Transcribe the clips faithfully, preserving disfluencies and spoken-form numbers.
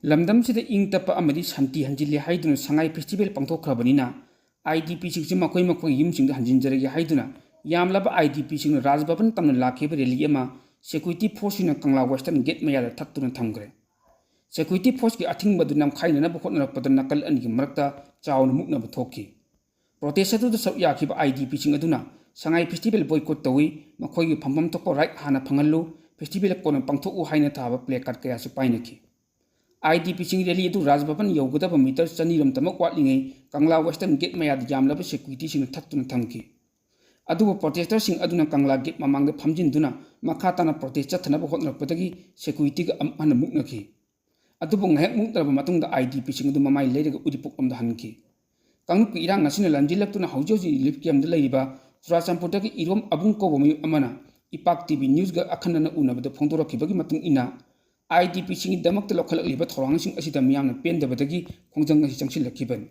ꯂꯝꯗꯝꯁꯤꯗ ꯏꯪ ꯇꯞꯄ ꯑꯃꯗꯤ ꯁꯥꯟꯇꯤ ꯍꯟꯖꯤꯜꯂꯦ ꯍꯥꯏꯗꯨꯅ ꯁꯉꯥꯏ ꯐꯦꯁꯇꯤꯚꯦꯜ ꯄꯥꯡꯊꯣꯛꯈ꯭ꯔꯕꯅꯤꯅ, IDPꯁꯤꯡꯁꯤ ꯃꯈꯣꯏ ꯃꯈꯣꯏꯒꯤ ꯌꯨꯝꯁꯤꯡꯗ ꯍꯟꯖꯤꯟꯖꯔꯒꯦ ꯍꯥꯏꯗꯨꯅ ꯌꯥꯝꯂꯕ IDPꯁꯤꯡꯅ ꯔꯥꯖ ꯚꯕꯟ ꯇꯝꯅ ꯂꯥꯛꯈꯤꯕ ꯔꯦꯂꯤ ꯑꯃ ꯁꯦꯀ꯭ꯌꯨꯔꯤꯇꯤ ꯐꯣꯔꯁꯁꯤꯡꯅ ꯀꯪꯂꯥ ꯋꯦꯁꯇꯔꯟ ꯒꯦꯠ ꯃꯌꯥꯗ ꯊꯠꯇꯨꯅ ꯊꯝꯈ꯭ꯔꯦ꯫ ꯁꯦꯀ꯭ꯌꯨꯔꯤꯇꯤ ꯐꯣꯔꯁꯀꯤ ꯑꯊꯤꯡꯕ ꯑꯗꯨ ꯅꯝꯈꯥꯏꯅꯅꯕ ꯍꯣꯠꯅꯔꯛꯄꯗ ꯅꯥꯀꯜ ꯑꯅꯤꯒꯤ ꯃꯔꯛꯇ ꯆꯥꯎꯅ ꯃꯨꯛꯅꯕ ꯊꯣꯛꯈꯤ꯫ ꯄ꯭ꯔꯣꯇꯦꯁ ꯑꯗꯨꯗ ꯁꯔꯨꯛ ꯌꯥꯈꯤꯕ IDPꯁꯤꯡ ꯑꯗꯨꯅ ꯁꯉꯥꯏ ꯐꯦꯁꯇꯤꯚꯦꯜ ꯕꯣꯏꯀꯣꯠ ꯇꯧꯏ, ꯃꯈꯣꯏꯒꯤ ꯐꯝꯐꯝ ꯊꯣꯛꯄ ꯔꯥꯏꯠ ꯍꯥꯟꯅ ꯐꯪꯍꯜꯂꯨ, ꯐꯦꯁꯇꯤꯚꯦꯜ ꯀꯣꯟꯅ ꯄꯥꯡꯊꯣꯛꯎ ꯍꯥꯏꯅ ꯊꯥꯕ ꯄ꯭ꯂꯦ ꯀꯥꯔꯗ ꯀꯌꯥꯁꯨ ꯄꯥꯏꯅꯈꯤ꯫ IDPꯁꯤꯡ ꯔꯦꯂꯤ ꯑꯗꯨ ꯔꯥꯖ ꯚꯕꯟ ꯌꯧꯒꯗꯕ ꯃꯤꯇꯔ ꯆꯅꯤꯔꯣꯝꯇꯃꯛ ꯋꯥꯠꯂꯤꯉꯩ ꯀꯪꯂꯥ ꯋꯦꯁꯇꯔꯟ ꯒꯦꯠ ꯃꯌꯥꯗ ꯌꯥꯝꯂꯕ ꯁꯦꯀ꯭ꯌꯨꯔꯤꯇꯤꯁꯤꯡꯅ ꯊꯠꯇꯨꯅ ꯊꯝꯈꯤ꯫ ꯑꯗꯨꯕꯨ ꯄ꯭ꯔꯣꯇꯦꯁꯇꯔꯁꯤꯡ ꯑꯗꯨꯅ ꯀꯪꯂꯥ ꯒꯦꯠ ꯃꯃꯥꯡꯗ ꯐꯝꯖꯤꯟꯗꯨꯅ ꯃꯈꯥ ꯇꯥꯅ ꯄ꯭ꯔꯣꯇꯦꯁ ꯆꯠꯊꯅꯕ ꯍꯣꯠꯅꯔꯛꯄꯗꯒꯤ ꯁꯦꯀ꯭ꯌꯨꯔꯤꯇꯤꯒ ꯑꯃꯨꯛ ꯍꯟꯅ ꯃꯨꯛꯅꯈꯤ꯫ ꯑꯗꯨꯕꯨ ꯉꯥꯏꯍꯥꯛ ꯃꯨꯛꯅꯔꯕ ꯃꯇꯨꯡꯗ IDPꯁꯤꯡ ꯑꯗꯨ ꯃꯃꯥꯏ ꯂꯩꯔꯒ ꯎꯔꯤꯄꯣꯛꯂꯣꯝꯗ ꯍꯟꯈꯤ꯫ ꯀꯥꯡꯂꯨꯞꯀꯤ ꯏꯔꯥꯡ ꯑꯁꯤꯅ ꯂꯝꯖꯤꯜꯂꯛꯇꯨꯅ ꯍꯧꯖꯤꯛ ꯍꯧꯖꯤꯛ ꯔꯤꯂꯤꯐ ꯀꯦꯝꯞꯇ ꯂꯩꯔꯤꯕ ꯆꯨꯔꯥꯆꯥꯟꯄꯨꯔꯗꯒꯤ ꯏꯔꯣꯝ ꯑꯕꯨꯡ ꯀꯧꯕ ꯃꯤꯑꯣꯏ ꯑꯃꯅ ꯏꯄꯥꯛ ꯇꯤꯚꯤ ꯅ꯭ꯌꯨꯁꯀ ꯑꯈꯟꯅꯅ ꯎꯅꯕꯗ ꯐꯣꯡꯗꯣꯔꯛꯈꯤꯕꯒꯤ ꯃꯇꯨꯡ ꯏꯟꯅ, IDPꯁꯤꯡꯒꯤꯗꯃꯛꯇ ꯂꯧꯈꯠꯂꯛꯂꯤꯕ ꯊꯧꯔꯥꯡꯁꯤꯡ ꯑꯁꯤꯗ ꯃꯤꯌꯥꯝꯅ ꯄꯦꯟꯗꯕꯗꯒꯤ ꯈꯣꯡꯖꯪ ꯑꯁꯤ ꯆꯪꯁꯤꯜꯂꯛꯈꯤꯕꯅꯤ꯫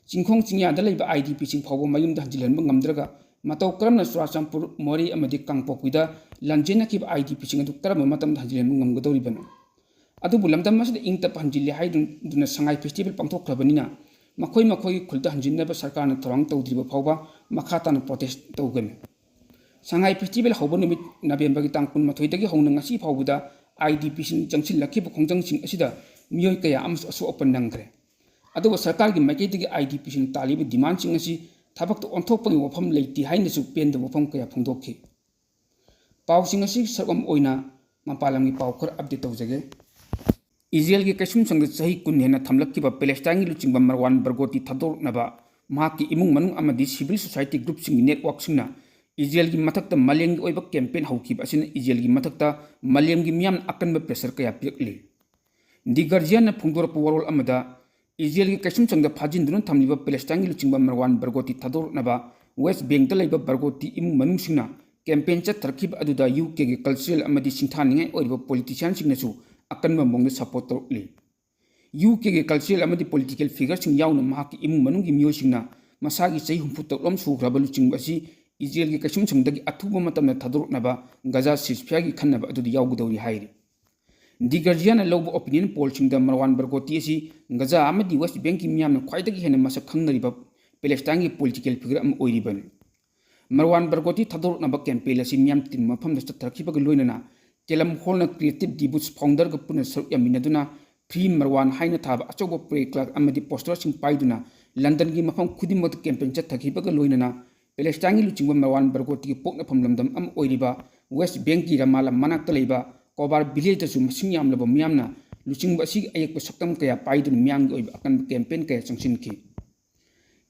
ꯆꯤꯡꯈꯣꯡ ꯆꯤꯡꯌꯥꯗ ꯂꯩꯕ IDPꯁꯤꯡ ꯐꯥꯎꯕ ꯃꯌꯨꯝꯗ ꯍꯟꯖꯤꯜꯍꯟꯕ ꯉꯝꯗ꯭ꯔꯒ, ꯃꯇꯧ ꯀꯔꯝꯅ ꯆꯨꯔꯥꯆꯥꯟꯄꯨꯔ, ꯃꯣꯔꯦ ꯑꯃꯗꯤ ꯀꯥꯡꯄꯣꯛꯄꯤꯗ ꯂꯥꯟꯖꯦꯟꯅꯈꯤꯕ IDPꯁꯤꯡ ꯑꯗꯨ ꯀꯔꯝꯕ ꯃꯇꯝꯗ ꯍꯟꯖꯤꯜꯍꯟꯕ ꯉꯝꯒꯗꯧꯔꯤꯕꯅꯣ? ꯑꯗꯨꯕꯨ ꯂꯝꯗꯝ ꯑꯁꯤꯗ ꯏꯪ ꯇꯞꯄ ꯍꯟꯖꯤꯜꯂꯦ ꯍꯥꯏꯗꯨꯅ ꯁꯉꯥꯏ ꯐꯦꯁꯇꯤꯚꯦꯜ ꯄꯥꯡꯊꯣꯛꯈ꯭ꯔꯕꯅꯤꯅ, ꯃꯈꯣꯏ ꯃꯈꯣꯏꯒꯤ ꯈꯨꯜꯗ ꯍꯟꯖꯤꯟꯅꯕ ꯁꯔꯀꯥꯔꯅ ꯊꯧꯔꯥꯡ ꯇꯧꯗ꯭ꯔꯤꯕ ꯐꯥꯎꯕ ꯃꯈꯥ ꯇꯥꯅ ꯄ꯭ꯔꯣꯇꯦꯁ ꯇꯧꯒꯅꯤ꯫ ꯁꯉꯥꯏ ꯐꯦꯁꯇꯤꯚꯦꯜ ꯍꯧꯕ ꯅꯨꯃꯤꯠ ꯅꯕꯦꯝꯕꯔꯒꯤ ꯇꯥꯡ ꯀꯨꯟꯃꯥꯊꯣꯏꯗꯒꯤ ꯍꯧꯅ ꯉꯁꯤ ꯐꯥꯎꯕꯗ IDPꯁꯤꯡ ꯆꯪꯁꯤꯜꯂꯛꯈꯤꯕ ꯈꯣꯡꯖꯪꯁꯤꯡ ꯑꯁꯤꯗ ꯃꯤꯑꯣꯏ ꯀꯌꯥ ꯑꯃꯁꯨ ꯑꯁꯣꯛ ꯑꯄꯟ ꯅꯪꯈ꯭ꯔꯦ꯫ ꯑꯗꯨꯕꯨ ꯁꯔꯀꯥꯔꯒꯤ ꯃꯥꯏꯀꯩꯗꯒꯤ IDPꯁꯤꯡꯅ ꯇꯥꯜꯂꯤꯕ ꯗꯤꯃꯥꯟꯁꯤꯡ ꯑꯁꯤ ꯊꯕꯛꯇ ꯑꯣꯟꯊꯣꯛꯄꯒꯤ ꯋꯥꯐꯝ ꯂꯩꯇꯦ ꯍꯥꯏꯅꯁꯨ ꯄꯦꯟꯗꯕ ꯋꯥꯐꯝ ꯀꯌꯥ ꯐꯣꯡꯗꯣꯛꯈꯤ꯫ ꯄꯥꯎꯁꯤꯡ ꯑꯁꯤꯒꯤ ꯁꯔꯨꯛ ꯑꯃ ꯑꯣꯏꯅ ꯃꯄꯥꯟ ꯂꯝꯒꯤ ꯄꯥꯎ ꯈꯔ ꯑꯞꯗꯦꯠ ꯇꯧꯖꯒꯦ꯫ ꯏꯖꯔꯦꯜꯒꯤ ꯀꯩꯁꯨꯝꯁꯪꯗ ꯆꯍꯤ ꯀꯨꯟ ꯍꯦꯟꯅ ꯊꯝꯂꯛꯈꯤꯕ ꯄꯦꯂꯦꯁꯇꯥꯏꯟꯒꯤ ꯂꯨꯆꯤꯡꯕ ꯃꯔꯋꯥꯟ ꯕꯔꯒꯣꯇꯤ ꯊꯥꯗꯣꯔꯛꯅꯕ ꯃꯍꯥꯛꯀꯤ ꯏꯃꯨꯡ ꯃꯅꯨꯡ ꯑꯃꯗꯤ ꯁꯤꯚꯤꯜ ꯁꯣꯁꯥꯏꯇꯤ ꯒ꯭ꯔꯨꯞꯁꯤꯡꯒꯤ ꯅꯦꯠꯋꯥꯔꯛꯁꯤꯡꯅ ꯏꯖꯔꯦꯜꯒꯤ ꯃꯊꯛꯇ ꯃꯥꯂꯦꯝꯒꯤ ꯑꯣꯏꯕ ꯀꯦꯝꯄꯦꯟ ꯍꯧꯈꯤꯕ ꯑꯁꯤꯅ ꯏꯖꯔꯦꯜꯒꯤ ꯃꯊꯛꯇ ꯃꯥꯂꯦꯝꯒꯤ ꯃꯤꯌꯥꯝꯅ ꯑꯀꯟꯕ ꯄ꯭ꯔꯦꯁꯔ ꯀꯌꯥ ꯄꯤꯔꯛꯂꯤ꯫ ꯗꯤ ꯒꯥꯔꯖꯤꯌꯟꯅ ꯐꯣꯡꯗꯣꯔꯛꯄ ꯋꯥꯔꯣꯜ ꯑꯃꯗ, ꯏꯖꯔꯦꯜꯒꯤ ꯀꯩꯁꯨꯝꯁꯪꯗ ꯐꯥꯖꯤꯟꯗꯨꯅ ꯊꯝꯂꯤꯕ ꯄꯦꯂꯦꯁꯇꯥꯏꯟꯒꯤ ꯂꯨꯆꯤꯡꯕ ꯃꯔꯋꯥꯟ ꯕꯔꯒꯣꯇꯤ ꯊꯥꯗꯣꯔꯛꯅꯕ ꯋꯦꯁ ꯕꯦꯡꯛꯇ ꯂꯩꯕ ꯕꯔꯒꯣꯇꯤ ꯏꯃꯨꯡ ꯃꯅꯨꯡꯁꯤꯡꯅ ꯀꯦꯝꯄꯦꯟ ꯆꯠꯊꯔꯛꯈꯤꯕ ꯑꯗꯨꯗ UKꯒꯤ ꯀꯜꯆꯔꯦꯜ ꯑꯃꯗꯤ ꯁꯤꯡꯊꯥꯅꯤꯡꯉꯥꯏ ꯑꯣꯏꯔꯤꯕ ꯄꯣꯂꯤꯇꯤꯁꯤꯌꯥꯟꯁꯤꯡꯅꯁꯨ ꯑꯀꯟꯕ ꯃꯑꯣꯡꯗ ꯁꯄꯣꯔꯠ ꯇꯧꯔꯛꯂꯤ꯫ UKꯒꯤ ꯀꯜꯆꯔꯦꯜ ꯑꯃꯗꯤ ꯄꯣꯂꯤꯇꯤꯀꯦꯜ ꯐꯤꯒꯔꯁꯤꯡ ꯌꯥꯎꯅ ꯃꯍꯥꯛꯀꯤ ꯏꯃꯨꯡ ꯃꯅꯨꯡꯒꯤ ꯃꯤꯑꯣꯏꯁꯤꯡꯅ ꯃꯁꯥꯒꯤ ꯆꯍꯤ ꯍꯨꯝꯐꯨ ꯇꯔꯨꯛꯂꯣꯝ ꯁꯨꯈ꯭ꯔꯕ ꯂꯨꯆꯤꯡꯕ ꯑꯁꯤ ꯏꯖꯔꯦꯜꯒꯤ ꯀꯩꯁꯨꯝꯁꯪꯗꯒꯤ ꯑꯊꯨꯕ ꯃꯇꯝꯗ ꯊꯥꯗꯣꯔꯛꯅꯕ ꯒꯖꯥ ꯁꯤꯁꯐꯤꯌꯥꯒꯤ ꯈꯟꯅꯕ ꯑꯗꯨꯗ ꯌꯥꯎꯒꯗꯧꯔꯤ ꯍꯥꯏꯔꯤ꯫ The Guardianꯅ ꯂꯧꯕ opinion pollꯁꯤꯡꯗ ꯃꯔꯋꯥꯟ ꯕꯔꯒꯣꯇꯤ ꯑꯁꯤ ꯒꯖꯥ ꯑꯃꯗꯤ West Bankꯀꯤ ꯃꯤꯌꯥꯝꯅ ꯈ꯭ꯋꯥꯏꯗꯒꯤ ꯍꯦꯟꯅ ꯃꯁꯛ ꯈꯪꯅꯔꯤꯕ Palestineꯒꯤ political figure ꯑꯃ ꯑꯣꯏꯔꯤꯕꯅꯤ꯫ ꯃꯔꯋꯥꯟ ꯕꯔꯒꯣꯇꯤ ꯊꯥꯗꯣꯔꯛꯅꯕ campaign ꯑꯁꯤ ꯃꯤꯌꯥꯝ ꯇꯤꯟꯕ ꯃꯐꯝꯗ ꯆꯠꯊꯔꯛꯈꯤꯕꯒ ꯂꯣꯏꯅꯅ ꯀꯦꯂꯝ ꯍꯣꯜꯅ Creative Debut founderꯒ ꯄꯨꯟꯅ ꯁꯔꯨꯛ ꯌꯥꯃꯤꯟꯅꯗꯨꯅ Free Marwan ꯍꯥꯏꯅ ꯊꯥꯕ ꯑꯆꯧꯕ placard ꯑꯃꯗꯤ posterꯁꯤꯡ ꯄꯥꯏꯗꯨꯅ ꯂꯟꯗꯟꯒꯤ ꯃꯐꯝ ꯈꯨꯗꯤꯡꯃꯛꯇ campaign ꯆꯠꯊꯈꯤꯕꯒ ꯂꯣꯏꯅꯅ Palestineꯒꯤ ꯂꯨꯆꯤꯡꯕ ꯃꯔꯋꯥꯟ ꯕꯔꯒꯣꯇꯤꯒꯤ ꯄꯣꯛꯅꯐꯝ ꯂꯝꯗꯝ ꯑꯃ ꯑꯣꯏꯔꯤꯕ West Bankꯀꯤ Ramallah ꯃꯅꯥꯛꯇ ꯂꯩꯕ Khobar villageꯇꯁꯨ ꯃꯁꯤꯡ ꯌꯥꯝꯂꯕ ꯃꯤꯌꯥꯝꯅ ꯂꯨꯆꯤꯡꯕ ꯑꯁꯤꯒꯤ ꯑꯌꯦꯛꯄ ꯁꯛꯇꯝ ꯀꯌꯥ ꯄꯥꯏꯗꯨꯅ ꯃꯤꯌꯥꯝꯒꯤ ꯑꯣꯏꯕ ꯑꯀꯟꯕ campaign ꯀꯌꯥ ꯆꯪꯁꯤꯟꯈꯤ꯫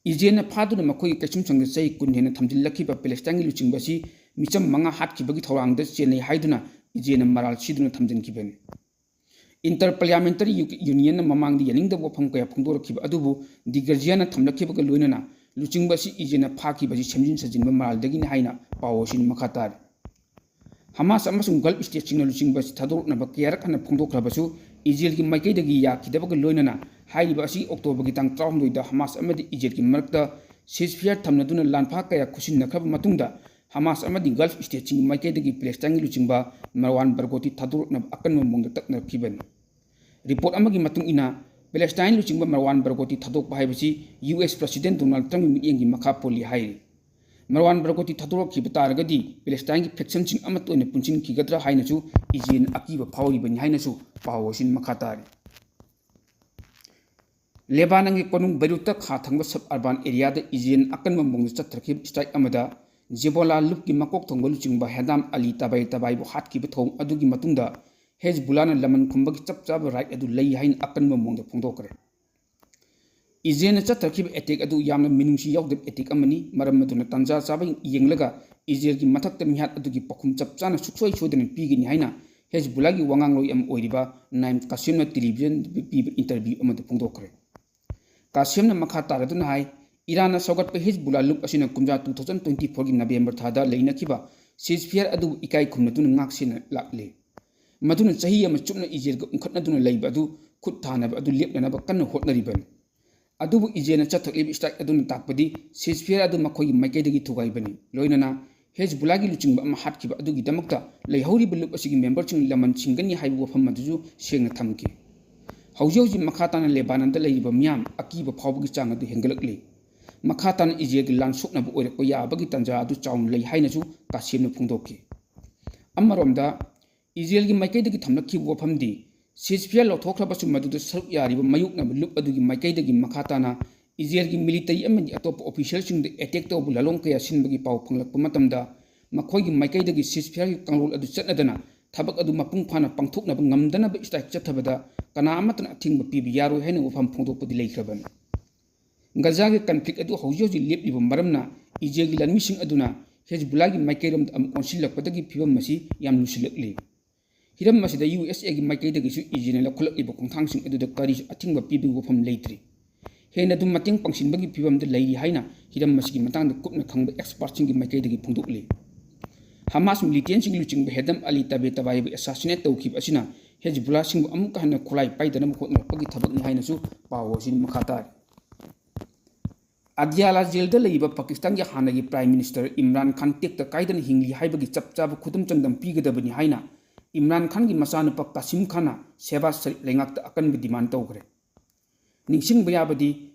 ꯏꯖꯦꯜꯅ ꯐꯥꯗꯨꯅ ꯃꯈꯣꯏꯒꯤ ꯀꯩꯁꯨꯝꯁꯪꯗ ꯆꯍꯤ ꯀꯨꯟ ꯍꯦꯟꯅ ꯊꯝꯖꯤꯜꯂꯛꯈꯤꯕ Palestineꯒꯤ ꯂꯨꯆꯤꯡꯕ ꯑꯁꯤ ꯃꯤꯆꯝ ꯃꯉꯥ ꯍꯥꯠꯈꯤꯕꯒꯤ ꯊꯧꯔꯥꯡꯗ ꯆꯦꯟꯅꯩ ꯍꯥꯏꯗꯨꯅ ꯏꯖꯦꯜꯅ ꯃꯔꯥꯜ ꯁꯤꯗꯨꯅ ꯊꯝꯖꯤꯟꯈꯤꯕꯅꯤ꯫ Inter Parliamentary Unionꯅ ꯃꯃꯥꯡꯗ ꯌꯥꯅꯤꯡꯗꯕ ꯋꯥꯐꯝ ꯀꯌꯥ ꯐꯣꯡꯗꯣꯔꯛꯈꯤꯕ ꯑꯗꯨꯕꯨ The Guardianꯅ ꯊꯝꯂꯛꯈꯤꯕꯒ ꯂꯣꯏꯅꯅ ꯂꯨꯆꯤꯡꯕ ꯑꯁꯤ ꯏꯖꯦꯜꯅ ꯐꯥꯈꯤꯕ ꯑꯁꯤ ꯁꯦꯝꯖꯤꯟ ꯁꯥꯖꯤꯟꯕ ꯃꯔꯥꯜꯗꯒꯤꯅꯤ ꯍꯥꯏꯅ ꯄꯥꯎ ꯑꯁꯤꯅ ꯃꯈꯥ ꯇꯥꯔꯤ꯫ ꯍꯃꯥꯁ ꯑꯃꯁꯨꯡ Gulf stateꯁꯤꯡꯅ ꯂꯨꯆꯤꯡꯕ ꯑꯁꯤ ꯊꯥꯗꯣꯔꯛꯅꯕ ꯀꯌꯥꯔꯛ ꯍꯟꯅ ꯐꯣꯡꯗꯣꯛꯈ꯭ꯔꯕꯁꯨ ꯏꯖꯔꯦꯜꯒꯤ ꯃꯥꯏꯀꯩꯗꯒꯤ ꯌꯥꯈꯤꯗꯕꯒ ꯂꯣꯏꯅꯅ ꯍꯥꯏꯔꯤꯕ ꯑꯁꯤ Octoberꯒꯤ ꯇꯥꯡ ꯇꯔꯥꯍꯨꯝꯗꯣꯏꯗ ꯍꯃꯥꯁ ꯑꯃꯗꯤ ꯏꯖꯔꯦꯜꯒꯤ ꯃꯔꯛꯇ ceasefire ꯊꯝꯅꯗꯨꯅ ꯂꯥꯟꯐꯥ ꯀꯌꯥ ꯈꯨꯠꯁꯤꯟꯅꯈ꯭ꯔꯕ ꯃꯇꯨꯡꯗ ꯍꯃꯥꯁ ꯑꯃꯗꯤ Gulf stateꯁꯤꯡꯒꯤ ꯃꯥꯏꯀꯩꯗꯒꯤ Palestineꯒꯤ ꯂꯨꯆꯤꯡꯕ ꯃꯔꯋꯥꯟ ꯕꯔꯒꯣꯇꯤ ꯊꯥꯗꯣꯔꯛꯅꯕ ꯑꯀꯟꯕ ꯃꯑꯣꯡꯗ ꯇꯛꯅꯔꯛꯈꯤꯕꯅꯤ꯫ Report ꯑꯃꯒꯤ ꯃꯇꯨꯡ ꯏꯟꯅ Palestine ꯂꯨꯆꯤꯡꯕ ꯃꯔꯋꯥꯟ ꯕꯔꯒꯣꯇꯤ ꯊꯥꯗꯣꯛꯄ ꯍꯥꯏꯕꯁꯤ US President Donald Trumpꯀꯤ ꯃꯤꯠꯌꯦꯡꯒꯤ ꯃꯈꯥ ꯄꯣꯜꯂꯤ ꯍꯥꯏꯔꯤ꯫ ꯃꯔꯋꯥꯟ ꯕꯔꯒꯣꯇꯤ ꯊꯥꯗꯣꯔꯛꯈꯤꯕ ꯇꯥꯔꯒꯗꯤ Palestineꯒꯤ factionꯁꯤꯡ ꯑꯃꯠꯇ ꯑꯣꯏꯅ ꯄꯨꯟꯁꯤꯟꯈꯤꯒꯗ꯭ꯔꯥ ꯍꯥꯏꯅꯁꯨ ꯏꯖꯦꯜꯅ ꯑꯀꯤꯕ ꯐꯥꯎꯔꯤꯕꯅꯤ ꯍꯥꯏꯅꯁꯨ ꯄꯥꯎ ꯑꯁꯤꯅ ꯃꯈꯥ ꯇꯥꯔꯤ꯫ ꯂꯦꯕꯥꯅꯟꯒꯤ ꯀꯣꯅꯨꯡ ꯕꯩꯔꯨꯠꯇ ꯈꯥ ꯊꯪꯕ suburban areaꯗ ꯏꯖꯦꯜꯅ ꯑꯀꯟꯕ ꯃꯑꯣꯡꯗ ꯆꯠꯊꯔꯛꯈꯤꯕ strike ꯑꯃꯗ ꯍꯦꯖꯕꯣꯂꯥ ꯂꯨꯞꯀꯤ ꯃꯀꯣꯛ ꯊꯣꯡꯕ ꯂꯨꯆꯤꯡꯕ ꯍꯦꯗꯥꯝ ꯑꯂꯤ ꯇꯕꯥꯏ ꯇꯕꯥꯏꯕꯨ ꯍꯥꯠꯈꯤꯕ ꯊꯧꯑꯣꯡ ꯑꯗꯨꯒꯤ ꯃꯇꯨꯡꯗ ꯍꯦꯖꯕꯨꯂꯥꯅ ꯂꯃꯟ ꯈꯨꯝꯕꯒꯤ ꯆꯞ ꯆꯥꯕ right ꯑꯗꯨ ꯂꯩ ꯍꯥꯏꯅ ꯑꯀꯟꯕ ꯃꯑꯣꯡꯗ ꯐꯣꯡꯗꯣꯛꯈ꯭ꯔꯦ꯫ ꯏꯖꯔꯦꯜꯅ ꯆꯠꯊꯔꯛꯈꯤꯕ attack ꯑꯗꯨ ꯌꯥꯝꯅ ꯃꯤꯅꯨꯡꯁꯤ ꯌꯥꯎꯗꯕ attack ꯑꯃꯅꯤ, ꯃꯔꯝ ꯑꯗꯨꯅ ꯇꯥꯟꯖꯥ ꯆꯥꯕ ꯌꯦꯡꯂꯒ ꯏꯖꯔꯦꯜꯒꯤ ꯃꯊꯛꯇ ꯃꯤꯍꯥꯠ ꯑꯗꯨꯒꯤ ꯄꯥꯎꯈꯨꯝ ꯆꯞ ꯆꯥꯅ ꯁꯨꯛꯁꯣꯏ ꯁꯣꯏꯗꯅ ꯄꯤꯒꯅꯤ ꯍꯥꯏꯅ ꯍꯦꯖꯕꯨꯂꯥꯒꯤ ꯋꯥꯉꯥꯡꯂꯣꯏ ꯑꯃ ꯑꯣꯏꯔꯤꯕ ꯅꯥꯏꯝ ꯀꯥꯁꯤꯝꯅ televisionꯗ ꯄꯤꯕ interview ꯑꯃꯗ ꯐꯣꯡꯗꯣꯛꯈ꯭ꯔꯦ꯫ ꯀꯥꯁꯤꯝꯅ ꯃꯈꯥ ꯇꯥꯔꯗꯨꯅ ꯍꯥꯏ, ꯏꯔꯥꯟꯅ ꯁꯧꯒꯠꯄ ꯍꯤꯖꯕꯨꯂꯥ ꯂꯨꯞ ꯑꯁꯤꯅ ꯀꯨꯝꯖꯥ two thousand twenty fourꯒꯤ November ꯊꯥꯗ ꯂꯩꯅꯈꯤꯕ ceasefire ꯑꯗꯨꯕꯨ ꯏꯀꯥꯏ ꯈꯨꯝꯅꯗꯨꯅ ꯉꯥꯛꯁꯦꯟꯅ ꯂꯥꯛꯂꯤ꯫ ꯃꯗꯨꯅ ꯆꯍꯤ ꯑꯃ ꯆꯨꯞꯅ ꯏꯖꯔꯦꯜꯒ ꯎꯪꯈꯠꯅꯗꯨꯅ ꯂꯩꯕ ꯑꯗꯨ ꯈꯨꯠ ꯊꯥꯅꯕ ꯑꯗꯨ ꯂꯦꯞꯅꯅꯕ ꯀꯟꯅ ꯍꯣꯠꯅꯔꯤꯕꯅꯤ꯫ ꯑꯗꯨꯕꯨ ꯏꯖꯔꯦꯜꯅ ꯆꯠꯊꯔꯛꯂꯤꯕ strike ꯑꯗꯨꯅ ꯇꯥꯛꯄꯗꯤ ceasefire ꯑꯗꯨ ꯃꯈꯣꯏꯒꯤ ꯃꯥꯏꯀꯩꯗꯒꯤ ꯊꯨꯒꯥꯏꯕꯅꯤ꯫ ꯂꯣꯏꯅꯅ ꯍꯦꯖꯕꯨꯂꯥꯒꯤ ꯂꯨꯆꯤꯡꯕ ꯑꯃ ꯍꯥꯠꯈꯤꯕ ꯑꯗꯨꯒꯤꯗꯃꯛꯇ ꯂꯩꯍꯧꯔꯤꯕ ꯂꯨꯞ ꯑꯁꯤꯒꯤ ꯃꯦꯝꯕꯔꯁꯤꯡ ꯂꯃꯟ ꯁꯤꯡꯒꯅꯤ ꯍꯥꯏꯕ ꯋꯥꯐꯝ ꯑꯗꯨꯁꯨ ꯁꯦꯡꯅ ꯊꯝꯈꯤ꯫ ꯍꯧꯖꯤꯛ ꯍꯧꯖꯤꯛ ꯃꯈꯥ ꯇꯥꯅ ꯂꯦꯕꯥꯅꯟꯗ ꯂꯩꯔꯤꯕ ꯃꯤꯌꯥꯝ ꯑꯀꯤꯕ ꯐꯥꯎꯕꯒꯤ ꯆꯥꯡ ꯑꯗꯨ ꯍꯦꯟꯒꯠꯂꯛꯂꯤ꯫ ꯃꯈꯥ ꯇꯥꯅ ꯏꯖꯔꯦꯜꯒꯤ ꯂꯥꯟ ꯁꯣꯛꯅꯕ ꯑꯣꯏꯔꯛꯄ ꯌꯥꯕꯒꯤ ꯇꯥꯟꯖꯥ ꯑꯗꯨ ꯆꯥꯎꯅ ꯂꯩ ꯍꯥꯏꯅꯁꯨ ꯀꯥꯁꯦꯝꯅ ꯐꯣꯡꯗꯣꯛꯈꯤ꯫ ꯑꯃꯔꯣꯝꯗ, ꯏꯖꯔꯦꯜꯒꯤ ꯃꯥꯏꯀꯩꯗꯒꯤ ꯊꯝꯂꯛꯈꯤꯕ ꯋꯥꯐꯝꯗꯤ, ceasefire ꯂꯧꯊꯣꯛꯈ꯭ꯔꯕꯁꯨ ꯃꯗꯨꯗ ꯁꯔꯨꯛ ꯌꯥꯔꯤꯕ ꯃꯥꯌꯣꯛꯅꯕ ꯂꯨꯞ ꯑꯗꯨꯒꯤ ꯃꯥꯏꯀꯩꯗꯒꯤ ꯃꯈꯥ ꯇꯥꯅ ꯏꯖꯔꯦꯜꯒꯤ ꯃꯤꯂꯤꯇꯔꯤ ꯑꯃꯗꯤ ꯑꯇꯣꯞꯄ ꯑꯣꯐꯤꯁꯤꯌꯦꯜꯁꯤꯡꯗ ꯑꯦꯇꯦꯛ ꯇꯧꯕ ꯂꯥꯂꯣꯡ ꯀꯌꯥ ꯁꯤꯟꯕꯒꯤ ꯄꯥꯎ ꯐꯪꯂꯛꯄ ꯃꯇꯝꯗ, ꯃꯈꯣꯏꯒꯤ ꯃꯥꯏꯀꯩꯗꯒꯤ ceasefireꯒꯤ ꯀꯥꯡꯂꯣꯟ ꯑꯗꯨ ꯆꯠꯅꯗꯅ ꯊꯕꯛ ꯑꯗꯨ ꯃꯄꯨꯡ ꯐꯥꯅ ꯄꯥꯡꯊꯣꯛꯅꯕ ꯉꯝꯗꯅꯕ strike ꯆꯠꯊꯕꯗ ꯀꯅꯥ ꯑꯃꯠꯇꯅ ꯑꯊꯤꯡꯕ ꯄꯤꯕ ꯌꯥꯔꯣꯏ ꯍꯥꯏꯅ ꯋꯥꯐꯝ ꯐꯣꯡꯗꯣꯛꯄꯗꯤ ꯂꯩꯈ꯭ꯔꯕꯅꯤ꯫ ꯒꯖꯥꯒꯤ conflict ꯑꯗꯨ ꯍꯧꯖꯤꯛ ꯍꯧꯖꯤꯛ ꯂꯦꯞꯂꯤꯕ ꯃꯔꯝꯅ ꯏꯖꯔꯦꯜꯒꯤ ꯂꯥꯟꯃꯤꯁꯤꯡ ꯑꯗꯨꯅ ꯍꯦꯖꯕꯨꯂꯥꯒꯤ ꯃꯥꯏꯀꯩꯔꯣꯝꯗ ꯑꯃꯨꯛ ꯑꯣꯟꯁꯤꯜꯂꯛꯄꯗꯒꯤ ꯐꯤꯕꯝ ꯑꯁꯤ ꯌꯥꯝ ꯂꯨꯁꯤꯜꯂꯛꯂꯤ꯫ ꯍꯤꯔꯝ ꯑꯁꯤꯗ USAꯒꯤ ꯃꯥꯏꯀꯩꯗꯒꯤꯁꯨ ꯏꯖꯔꯦꯜꯅ ꯂꯧꯈꯠꯂꯛꯂꯤꯕ ꯈꯣꯡꯊꯥꯡꯁꯤꯡ ꯑꯗꯨꯗ ꯀꯔꯤꯁꯨ ꯑꯊꯤꯡꯕ ꯄꯤꯕꯒꯤ ꯋꯥꯐꯝ ꯂꯩꯇ꯭ꯔꯤ꯫ ꯍꯦꯟꯅ ꯑꯗꯨꯝ ꯃꯇꯦꯡ ꯄꯥꯡꯁꯤꯟꯕꯒꯤ ꯐꯤꯕꯝꯗ ꯂꯩꯔꯤ ꯍꯥꯏꯅ ꯍꯤꯔꯝ ꯑꯁꯤꯒꯤ ꯃꯇꯥꯡꯗ ꯀꯨꯞꯅ ꯈꯪꯕ expertꯁꯤꯡꯒꯤ ꯃꯥꯏꯀꯩꯗꯒꯤ ꯐꯣꯡꯗꯣꯛꯂꯤ꯫ ꯍꯃꯥꯁ militantꯁꯤꯡꯒꯤ ꯂꯨꯆꯤꯡꯕ ꯍꯦꯗꯝ ꯑꯂꯤ ꯇꯕꯦꯇꯕꯥꯏꯕꯨ assassinate ꯇꯧꯈꯤꯕ ꯑꯁꯤꯅ ꯍꯦꯖꯕꯨꯂꯥꯁꯤꯡꯕꯨ ꯑꯃꯨꯛꯀ ꯍꯟꯅ ꯈꯨꯠꯂꯥꯏ ꯄꯥꯏꯗꯅꯕ ꯍꯣꯠꯅꯔꯛꯄꯒꯤ ꯊꯕꯛꯅꯤ ꯍꯥꯏꯅꯁꯨ ꯄꯥꯎ ꯑꯁꯤꯅ ꯃꯈꯥ ꯇꯥꯔꯤ꯫ ꯑꯗꯤꯌꯥꯂꯥ ꯖꯦꯜꯗ ꯂꯩꯔꯤꯕ ꯄꯥꯀꯤꯁꯇꯥꯟꯒꯤ ꯍꯥꯟꯅꯒꯤ Prime Minister ꯏꯝꯔꯥꯟ ꯈꯥꯟ ꯇꯦꯛꯇ ꯀꯥꯏꯗꯅ ꯍꯤꯡꯂꯤ ꯍꯥꯏꯕꯒꯤ ꯆꯞ ꯆꯥꯕ ꯈꯨꯗꯝ ꯆꯥꯡꯗꯝ ꯄꯤꯒꯗꯕꯅꯤ ꯍꯥꯏꯅ ꯏꯝꯔꯥꯟ ꯈꯥꯟꯒꯤ ꯃꯆꯥꯅꯨꯄꯥ ꯀꯥꯁꯤꯝ ꯈꯥꯟꯅ ꯁꯦꯍꯕꯥꯖ ꯁꯔꯤꯐ ꯂꯩꯉꯥꯛꯇ ꯑꯀꯟꯕ demand ꯇꯧꯈ꯭ꯔꯦ꯫ ꯅꯤꯡꯁꯤꯡꯕ ꯌꯥꯕꯗꯤ,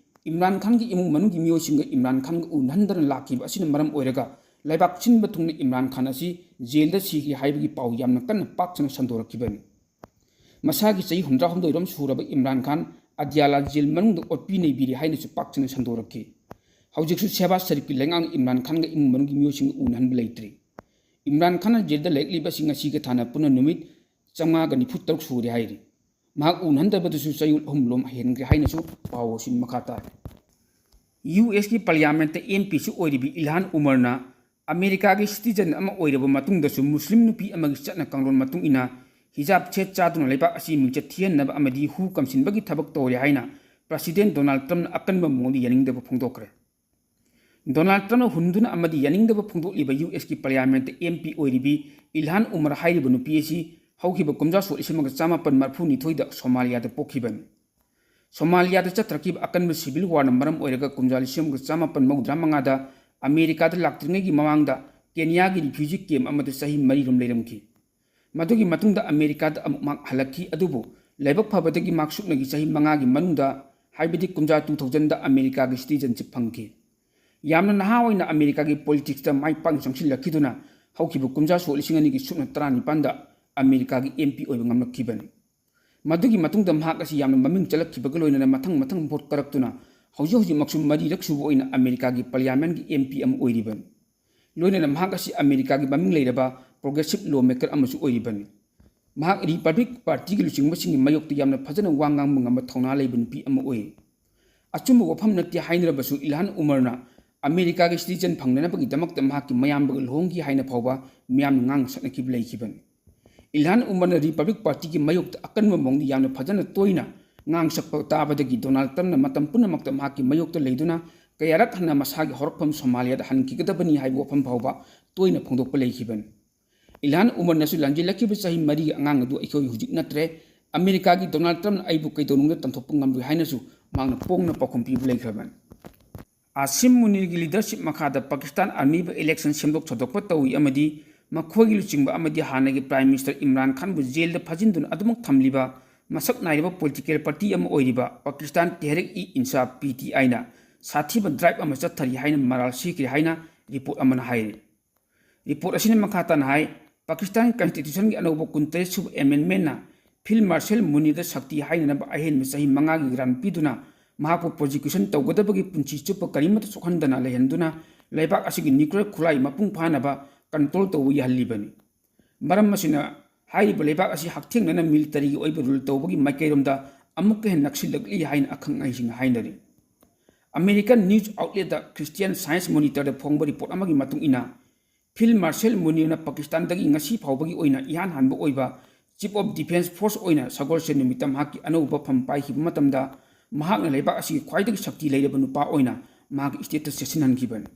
ꯏꯝꯔꯥꯟ ꯈꯥꯟꯒꯤ ꯏꯃꯨꯡ ꯃꯅꯨꯡꯒꯤ ꯃꯤꯑꯣꯏꯁꯤꯡꯒ ꯏꯝꯔꯥꯟ ꯈꯥꯟꯒ ꯎꯅꯍꯟꯗꯅ ꯂꯥꯛꯈꯤꯕ ꯑꯁꯤꯅ ꯃꯔꯝ ꯑꯣꯏꯔꯒ ꯂꯩꯕꯥꯛ ꯁꯤꯟꯕ ꯊꯨꯡꯅ ꯏꯝꯔꯥꯟ ꯈꯥꯟ ꯑꯁꯤ ꯖꯦꯜꯗ ꯁꯤꯈꯤ ꯍꯥꯏꯕꯒꯤ ꯄꯥꯎ ꯌꯥꯝꯅ ꯀꯟꯅ ꯄꯥꯛ ꯁꯟꯅ ꯁꯟꯗꯣꯔꯛꯈꯤꯕꯅꯤ꯫ ꯃꯁꯥꯒꯤ ꯆꯍꯤ ꯍꯨꯝꯗ꯭ꯔꯥꯍꯨꯝꯗꯣꯏꯔꯣꯝ ꯁꯨꯔꯕ ꯏꯝꯔꯥꯟ ꯈꯥꯟ ꯑꯗꯤꯌꯥꯂꯥ ꯖꯦꯜ ꯃꯅꯨꯡꯗ ꯑꯣꯠꯄꯤ ꯅꯩꯕꯤꯔꯤ ꯍꯥꯏꯅꯁꯨ ꯄꯥꯛ ꯁꯟꯅ ꯁꯟꯗꯣꯔꯛꯈꯤ꯫ ꯍꯧꯖꯤꯛꯁꯨ ꯁꯦꯍꯕꯥꯖ ꯁꯔꯤꯐꯀꯤ ꯂꯩꯉꯥꯛꯅ ꯏꯝꯔꯥꯟ ꯈꯥꯟꯒ ꯏꯃꯨꯡ ꯃꯅꯨꯡꯒꯤ ꯃꯤꯑꯣꯏꯁꯤꯡꯒ ꯎꯅꯍꯟꯕ ꯂꯩꯇ꯭ꯔꯤ꯫ ꯏꯝꯔꯥꯟ ꯈꯥꯟꯅ ꯖꯦꯜꯗ ꯂꯩꯔꯛꯂꯤꯕ ꯑꯁꯤ ꯉꯁꯤꯒ ꯊꯥꯅ ꯄꯨꯟꯅ ꯅꯨꯃꯤꯠ ꯆꯥꯝꯃꯉꯥꯒ ꯅꯤꯐꯨ ꯇꯔꯨꯛ ꯁꯨꯔꯦ ꯍꯥꯏꯔꯤ꯫ ꯃꯍꯥꯛ ꯎꯅꯍꯟꯗꯕꯗꯁꯨ ꯆꯌꯣꯜ ꯑꯍꯨꯝ ꯂꯣꯝ ꯍꯦꯟꯈ꯭ꯔꯦ ꯍꯥꯏꯅꯁꯨ ꯄꯥꯎ ꯑꯁꯤ ꯃꯈꯥ ꯇꯥꯔꯤ꯫ USꯀꯤ Parliamentꯇ MPꯁꯨ ꯑꯣꯏꯔꯤꯕꯤ ꯏꯜꯍꯥꯟ ꯎꯃꯔꯅ ꯑꯃꯦꯔꯤꯀꯥꯒꯤ citizen ꯑꯃ ꯑꯣꯏꯔꯕ ꯃꯇꯨꯡꯗꯁꯨ ꯃꯨꯁꯂꯤꯝ ꯅꯨꯄꯤ ꯑꯃꯒꯤ ꯆꯠꯅ ꯀꯥꯡꯂꯣꯟ ꯃꯇꯨꯡ ꯏꯟꯅ ꯍꯤꯖꯥꯕ ꯁꯦꯠ ꯆꯥꯗꯨꯅ ꯂꯩꯕꯥꯛ ꯑꯁꯤ ꯃꯤꯡꯆꯠ ꯊꯤꯍꯟꯅꯕ ꯑꯃꯗꯤ ꯍꯨ ꯀꯝꯁꯤꯟꯕꯒꯤ ꯊꯕꯛ ꯇꯧꯔꯦ ꯍꯥꯏꯅ President Donald Trumpꯅ ꯑꯀꯟꯕ ꯃꯑꯣꯡꯗ ꯌꯥꯅꯤꯡꯗꯕ ꯐꯣꯡꯗꯣꯛꯈ꯭ꯔꯦ꯫ ꯗꯣꯅꯥꯜꯗ ꯇ꯭ꯔꯝꯞꯅ ꯍꯨꯟꯗꯨꯅ ꯑꯃꯗꯤ ꯌꯥꯅꯤꯡꯗꯕ ꯐꯣꯡꯗꯣꯛꯂꯤꯕ USꯀꯤ Parliamentꯇ MP ꯑꯣꯏꯔꯤꯕꯤ ꯏꯜꯍꯥꯟ ꯎꯃꯔ ꯍꯥꯏꯔꯤꯕ ꯅꯨꯄꯤ ꯑꯁꯤ ꯍꯧꯈꯤꯕ ꯀꯨꯝꯖꯥ ꯁꯣꯛ ꯂꯤꯁꯤꯡ ꯑꯃꯒ ꯆꯥꯃꯥꯄꯟ ꯃꯔꯤꯐꯨ ꯅꯤꯊꯣꯏꯗ ꯁꯣꯃꯥꯂꯤꯌꯥꯗ ꯄꯣꯛꯈꯤꯕꯅꯤ꯫ ꯁꯣꯃꯥꯂꯤꯌꯥꯗ ꯆꯠꯊꯔꯛꯈꯤꯕ ꯑꯀꯟꯕ civil warꯅ ꯃꯔꯝ ꯑꯣꯏꯔꯒ ꯀꯨꯝꯖꯥ ꯂꯤꯁꯤꯡ ꯑꯃꯒ ꯆꯥꯃꯥꯄꯟ ꯃꯧꯗ꯭ꯔꯥ ꯃꯉꯥꯗ ꯑꯃꯦꯔꯤꯀꯥꯗ ꯂꯥꯛꯇ꯭ꯔꯤꯉꯩꯒꯤ ꯃꯃꯥꯡꯗ ꯀꯦꯅꯤꯌꯥꯒꯤ ꯔꯤꯐ꯭ꯌꯨꯖꯤ ꯀꯦꯝꯞ ꯑꯃꯗ ꯆꯍꯤ ꯃꯔꯤꯔꯣꯝ ꯂꯩꯔꯝꯈꯤ꯫ ꯃꯗꯨꯒꯤ ꯃꯇꯨꯡꯗ ꯑꯃꯦꯔꯤꯀꯥꯗ ꯑꯃꯨꯛ ꯃꯍꯥꯛ ꯍꯜꯂꯛꯈꯤ, ꯑꯗꯨꯕꯨ ꯂꯥꯏꯕꯛ ꯐꯕꯗꯒꯤ ꯃꯍꯥꯛ ꯁꯨꯞꯅꯒꯤ ꯆꯍꯤ ꯃꯉꯥꯒꯤ ꯃꯅꯨꯡꯗ, ꯍꯥꯏꯕꯗꯤ ꯀꯨꯝꯖꯥ ꯇꯨ ꯊꯥꯎꯖꯟꯗ ꯑꯃꯦꯔꯤꯀꯥꯒꯤ ꯁꯤꯇꯤꯖꯟꯁꯤꯞ ꯐꯪꯈꯤ꯫ ꯌꯥꯝꯅ ꯅꯍꯥ ꯑꯣꯏꯅ ꯑꯃꯦꯔꯤꯀꯥꯒꯤ ꯄꯣꯂꯤꯇꯤꯛꯁꯇ ꯃꯥꯏ ꯄꯥꯛꯅ ꯆꯪꯁꯤꯜꯂꯛꯈꯤꯗꯨꯅ ꯍꯧꯈꯤꯕ ꯀꯨꯝꯖꯥ ꯁꯣꯛ ꯂꯤꯁꯤꯡ ꯑꯅꯤꯒꯤ ꯁꯨꯞꯅ ꯇꯔꯥꯅꯤꯄꯥꯟꯗ ꯑꯃꯦꯔꯤꯀꯥꯒꯤ ꯑꯦꯝ ꯄꯤ ꯑꯣꯏꯕ ꯉꯝꯂꯛꯈꯤꯕꯅꯤ꯫ ꯃꯗꯨꯒꯤ ꯃꯇꯨꯡꯗ ꯃꯍꯥꯛ ꯑꯁꯤ ꯌꯥꯝꯅ ꯃꯃꯤꯡ ꯆꯠꯂꯛꯈꯤꯕꯒ ꯂꯣꯏꯅꯅ ꯃꯊꯪ ꯃꯊꯪ ꯚꯣꯠ ꯀꯥꯔꯛꯇꯨꯅ ꯍꯧꯖꯤꯛ ꯍꯧꯖꯤꯛꯃꯛꯁꯨ ꯃꯔꯤꯔꯛ ꯁꯨꯕ ꯑꯣꯏꯅ ꯑꯃꯦꯔꯤꯀꯥꯒꯤ ꯄꯥꯔꯂꯤꯌꯥꯃꯦꯟꯒꯤ ꯑꯦꯝ ꯄꯤ ꯑꯃ ꯑꯣꯏꯔꯤꯕꯅꯤ꯫ ꯂꯣꯏꯅꯅ ꯃꯍꯥꯛ ꯑꯁꯤ ꯑꯃꯦꯔꯤꯀꯥꯒꯤ ꯃꯃꯤꯡ ꯂꯩꯔꯕ ꯄ꯭ꯔꯣꯒ꯭ꯔꯦꯁꯤꯞ ꯂꯣ ꯃꯦꯀꯔ ꯑꯃꯁꯨ ꯑꯣꯏꯔꯤꯕꯅꯤ꯫ ꯃꯍꯥꯛ ꯔꯤꯄꯕ꯭ꯂꯤꯛ ꯄꯥꯔꯇꯤꯒꯤ ꯂꯨꯆꯤꯡꯕꯁꯤꯡꯒꯤ ꯃꯥꯌꯣꯛꯇ ꯌꯥꯝꯅ ꯐꯖꯅ ꯋꯥ ꯉꯥꯡꯕ ꯉꯝꯕ ꯊꯧꯅꯥ ꯂꯩꯕ ꯅꯨꯄꯤ ꯑꯃ ꯑꯣꯏ꯫ ꯑꯆꯨꯝꯕ ꯋꯥꯐꯝ ꯅꯠꯇꯦ ꯍꯥꯏꯅꯔꯕꯁꯨ ꯏꯜꯍꯥꯟ ꯎꯃꯔꯅ ꯑꯃꯦꯔꯤꯀꯥꯒꯤ ꯁꯤꯇꯤꯖꯟ ꯐꯪꯅꯅꯕꯒꯤꯗꯃꯛꯇ ꯃꯍꯥꯛꯀꯤ ꯃꯌꯥꯝꯕꯒ ꯂꯨꯍꯣꯡꯈꯤ ꯍꯥꯏꯅ ꯐꯥꯎꯕ ꯃꯤꯌꯥꯝꯅ ꯉꯥꯡꯅ ꯁꯛꯅꯈꯤꯕ ꯂꯩꯈꯤꯕꯅꯤ꯫ ꯏꯜꯍꯥꯟ ꯎꯃꯔꯅ ꯔꯤꯄꯕ꯭ꯂꯤꯛ ꯄꯥꯔꯇꯤꯒꯤ ꯃꯥꯌꯣꯛꯇ ꯑꯀꯟꯕ ꯃꯑꯣꯡꯗ ꯌꯥꯝꯅ ꯐꯖꯅ ꯇꯣꯏꯅ ꯉꯥꯡ ꯁꯛꯄ ꯇꯥꯕꯗꯒꯤ ꯗꯣꯅꯥꯜꯗ ꯇ꯭ꯔꯝꯞꯅ ꯃꯇꯝ ꯄꯨꯝꯅꯃꯛꯇ ꯃꯍꯥꯛꯀꯤ ꯃꯥꯌꯣꯛꯇ ꯂꯩꯗꯨꯅ ꯀꯌꯥꯔꯛ ꯍꯟꯅ ꯃꯁꯥꯒꯤ ꯍꯧꯔꯛꯐꯝ ꯁꯣꯃꯥꯂꯤꯌꯥꯗ ꯍꯟꯈꯤꯒꯗꯕꯅꯤ ꯍꯥꯏꯕ ꯋꯥꯐꯝ ꯐꯥꯎꯕ ꯇꯣꯏꯅ ꯐꯣꯡꯗꯣꯛꯄ ꯂꯩꯈꯤꯕꯅꯤ꯫ ꯏꯜꯍꯥꯟ ꯎꯃꯔꯅꯁꯨ ꯂꯥꯟꯖꯦꯜꯂꯛꯈꯤꯕ ꯆꯍꯤ ꯃꯔꯤꯒꯤ ꯑꯉꯥꯡ ꯑꯗꯨ ꯑꯩꯈꯣꯏ ꯍꯧꯖꯤꯛ ꯅꯠꯇ꯭ꯔꯦ, ꯑꯃꯦꯔꯤꯀꯥꯒꯤ ꯗꯣꯅꯥꯜꯗ ꯇ꯭ꯔꯝꯞꯅ ꯑꯩꯕꯨ ꯀꯩꯗꯧꯅꯨꯡꯗ ꯇꯟꯊꯣꯛꯄ ꯉꯝꯂꯣꯏ ꯍꯥꯏꯅꯁꯨ ꯃꯍꯥꯛꯅ ꯐꯣꯡꯅ ꯄꯥꯎꯈꯨꯝ ꯄꯤꯕ ꯂꯩꯈ꯭ꯔꯕꯅꯤ꯫ ꯑꯥꯁꯤꯝ ꯃꯨꯅꯤꯔꯒꯤ ꯂꯤꯗꯔꯁꯤꯞ ꯃꯈꯥꯗ ꯄꯥꯀꯤꯁꯇꯥꯟ ꯑꯥꯔꯃꯤꯕꯨ ꯏꯂꯦꯛꯁꯟ ꯁꯦꯝꯗꯣꯛ ꯁꯥꯗꯣꯛꯄ ꯇꯧꯏ ꯑꯃꯗꯤ ꯃꯈꯣꯏꯒꯤ ꯂꯨꯆꯤꯡꯕ ꯑꯃꯗꯤ ꯍꯥꯟꯅꯒꯤ ꯄ꯭ꯔꯥꯏꯝ ꯃꯤꯅꯤꯁꯇꯔ ꯏꯝꯔꯥꯟ ꯈꯥꯟꯕꯨ ꯖꯦꯜꯗ ꯐꯥꯖꯤꯟꯗꯨꯅ ꯑꯗꯨꯃꯛ ꯊꯝꯂꯤꯕ ꯃꯁꯛ ꯅꯥꯏꯔꯕ ꯄꯣꯂꯤꯇꯤꯀꯦꯜ ꯄꯥꯔꯇꯤ ꯑꯃ ꯑꯣꯏꯔꯤꯕ ꯄꯥꯀꯤꯁꯇꯥꯟ ꯇꯦꯍꯔꯤꯛ ꯏ ꯏꯟꯁꯥꯐ, ꯄꯤ ꯇꯤ ꯑꯥꯏꯅ ꯁꯥꯊꯤꯕ ꯗ꯭ꯔꯥꯏꯚ ꯑꯃ ꯆꯠꯊꯔꯤ ꯍꯥꯏꯅ ꯃꯔꯥꯜ ꯁꯤꯈ꯭ꯔꯦ ꯍꯥꯏꯅ ꯔꯤꯄꯣꯔꯠ ꯑꯃꯅ ꯍꯥꯏꯔꯤ꯫ ꯔꯤꯄꯣꯔꯠ ꯑꯁꯤꯅ ꯃꯈꯥ ꯇꯥꯅ ꯍꯥꯏ, ꯄꯥꯀꯤꯁꯇꯥꯟ ꯀꯟꯁꯇꯤꯇ꯭ꯌꯨꯁꯟꯒꯤ ꯑꯅꯧꯕ ꯀꯨꯟꯇꯔꯦꯠ ꯁꯨꯕ ꯑꯦꯃꯦꯟꯃꯦꯟꯅ ꯐꯤꯜꯗ ꯃꯥꯔꯁꯦꯜ ꯃꯨꯅꯤꯔꯗ ꯁꯛꯇꯤ ꯍꯥꯏꯅꯅꯕ ꯑꯍꯦꯟꯕ ꯆꯍꯤ ꯃꯉꯥꯒꯤ ꯒ꯭ꯔꯥꯟ ꯄꯤꯗꯨꯅ ꯃꯍꯥꯛꯄꯨ ꯄ꯭ꯔꯣꯁꯤꯀ꯭ꯌꯨꯁꯟ ꯇꯧꯒꯗꯕꯒꯤ ꯄꯨꯟꯁꯤ ꯆꯨꯞꯄ ꯀꯔꯤꯃꯠꯇ ꯁꯣꯛꯍꯟꯗꯅ ꯂꯩꯍꯟꯗꯨꯅ ꯂꯩꯕꯥꯛ ꯑꯁꯤꯒꯤ ꯅ꯭ꯌꯨꯀ꯭ꯂꯤꯌꯔ ꯈꯨꯠꯂꯥꯏ ꯃꯄꯨꯡ ꯐꯥꯅꯕ ꯀꯟꯇ꯭ꯔꯣꯜ ꯇꯧꯕ ꯌꯥꯍꯜꯂꯤꯕꯅꯤ꯫ ꯃꯔꯝ ꯑꯁꯤꯅ ꯍꯥꯏꯔꯤꯕ ꯂꯩꯕꯥꯛ ꯑꯁꯤ ꯍꯛꯊꯦꯡꯅꯅ ꯃꯤꯂꯤꯇꯔꯤꯒꯤ ꯑꯣꯏꯕ ꯔꯨꯜ ꯇꯧꯕꯒꯤ ꯃꯥꯏꯀꯩꯔꯣꯝꯗ ꯑꯃꯨꯛꯀ ꯍꯦꯟꯅ ꯅꯛꯁꯤꯜꯂꯛꯂꯤ ꯍꯥꯏꯅ ꯑꯈꯪ ꯑꯍꯩꯁꯤꯡꯅ ꯍꯥꯏꯅꯔꯤ꯫ ꯑꯃꯦꯔꯤꯀꯟ ꯅ꯭ꯌꯨꯁ ꯑꯥꯎꯠꯂꯦꯠꯇ ꯈ꯭ꯔꯤꯁꯇꯤꯌꯥꯟ ꯁꯥꯏꯟꯁ ꯃꯣꯅꯤꯇꯔꯗ ꯐꯣꯡꯕ ꯔꯤꯄꯣꯔꯠ ꯑꯃꯒꯤ ꯃꯇꯨꯡ ꯏꯟꯅ, ꯐꯤꯜꯗ ꯃꯥꯔꯁꯦꯜ ꯃꯨꯅꯤꯔꯅ ꯄꯥꯀꯤꯁꯇꯥꯟꯗꯒꯤ ꯉꯁꯤ ꯐꯥꯎꯕꯒꯤ ꯑꯣꯏꯅ ꯏꯍꯥꯟ ꯍꯥꯟꯕ ꯑꯣꯏꯕ ꯆꯤꯐ ꯑꯣꯐ ꯗꯤꯐꯦꯟꯁ ꯐꯣꯔꯁ ꯑꯣꯏꯅ ꯁꯒꯣꯜꯁꯦꯟ ꯅꯨꯃꯤꯠꯇ ꯃꯍꯥꯛꯀꯤ ꯑꯅꯧꯕ ꯐꯝ ꯄꯥꯏꯈꯤꯕ ꯃꯇꯝꯗ ꯃꯍꯥꯛꯅ ꯂꯩꯕꯥꯛ ꯑꯁꯤꯒꯤ ꯈ꯭ꯋꯥꯏꯗꯒꯤ ꯁꯛꯇꯤ ꯂꯩꯔꯕ ꯅꯨꯄꯥ ꯑꯣꯏꯅ ꯃꯍꯥꯛꯀꯤ ꯁ꯭ꯇꯦꯇꯁ ꯆꯦꯠꯁꯤꯟꯍꯟꯈꯤꯕꯅꯤ꯫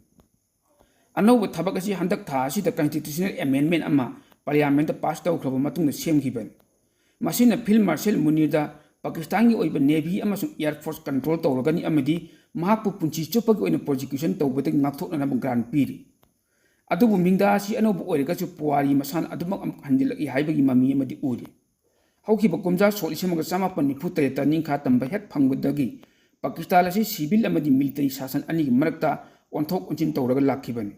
ꯑꯅꯧꯕ ꯊꯕꯛ ꯑꯁꯤ ꯍꯟꯗꯛ ꯊꯥ ꯑꯁꯤꯗ ꯀꯟꯁꯇꯤꯇ꯭ꯌꯨꯁꯅꯦꯜ ꯑꯦꯃꯦꯟꯃꯦꯟ ꯑꯃ ꯄꯥꯔꯂꯤꯌꯥꯃꯦꯟꯗ ꯄꯥꯁ ꯇꯧꯈ꯭ꯔꯕ ꯃꯇꯨꯡꯗ ꯁꯦꯝꯈꯤꯕꯅꯤ꯫ ꯃꯁꯤꯅ ꯐꯤꯜꯗ ꯃꯥꯔꯁꯦꯜ ꯃꯨꯅꯤꯔꯗ ꯄꯥꯀꯤꯁꯇꯥꯟꯒꯤ ꯑꯣꯏꯕ ꯅꯦꯚꯤ ꯑꯃꯁꯨꯡ ꯑꯦꯌꯔ ꯐꯣꯔꯁ ꯀꯟꯇ꯭ꯔꯣꯜ ꯇꯧꯔꯒꯅꯤ ꯑꯃꯗꯤ ꯃꯍꯥꯛꯄꯨ ꯄꯨꯟꯁꯤ ꯆꯨꯞꯄꯒꯤ ꯑꯣꯏꯅ ꯄ꯭ꯔꯣꯁꯤꯀ꯭ꯌꯨꯁꯟ ꯇꯧꯕꯗꯒꯤ ꯉꯥꯛꯊꯣꯛꯅꯅꯕ ꯒ꯭ꯔꯥꯟ ꯄꯤꯔꯤ꯫ ꯑꯗꯨꯕꯨ ꯃꯤꯡꯗꯥ ꯑꯁꯤ ꯑꯅꯧꯕ ꯑꯣꯏꯔꯒꯁꯨ ꯄꯨꯋꯥꯔꯤ ꯃꯁꯥꯟꯅ ꯑꯗꯨꯃꯛ ꯑꯃꯨꯛ ꯍꯟꯖꯤꯜꯂꯛꯏ ꯍꯥꯏꯕꯒꯤ ꯃꯃꯤ ꯑꯃꯗꯤ ꯎꯔꯤ꯫ ꯍꯧꯈꯤꯕ ꯀꯨꯝꯖꯥ ꯁꯣꯛ ꯂꯤꯁꯤꯡ ꯑꯃꯒ ꯆꯃꯥꯄꯟ ꯅꯤꯐꯨ ꯇꯔꯦꯠꯇ ꯅꯤꯡꯈꯥ ꯇꯝꯕ ꯍꯦꯛ ꯐꯪꯕꯗꯒꯤ ꯄꯥꯀꯤꯁꯇꯥꯟ ꯑꯁꯤ ꯁꯤꯚꯤꯜ ꯑꯃꯗꯤ ꯃꯤꯂꯤꯇꯔꯤ ꯁꯥꯁꯟ ꯑꯅꯤꯒꯤ ꯃꯔꯛꯇ ꯑꯣꯟꯊꯣꯛ ꯑꯣꯟꯁꯤꯟ ꯇꯧꯔꯒ ꯂꯥꯛꯈꯤꯕꯅꯤ꯫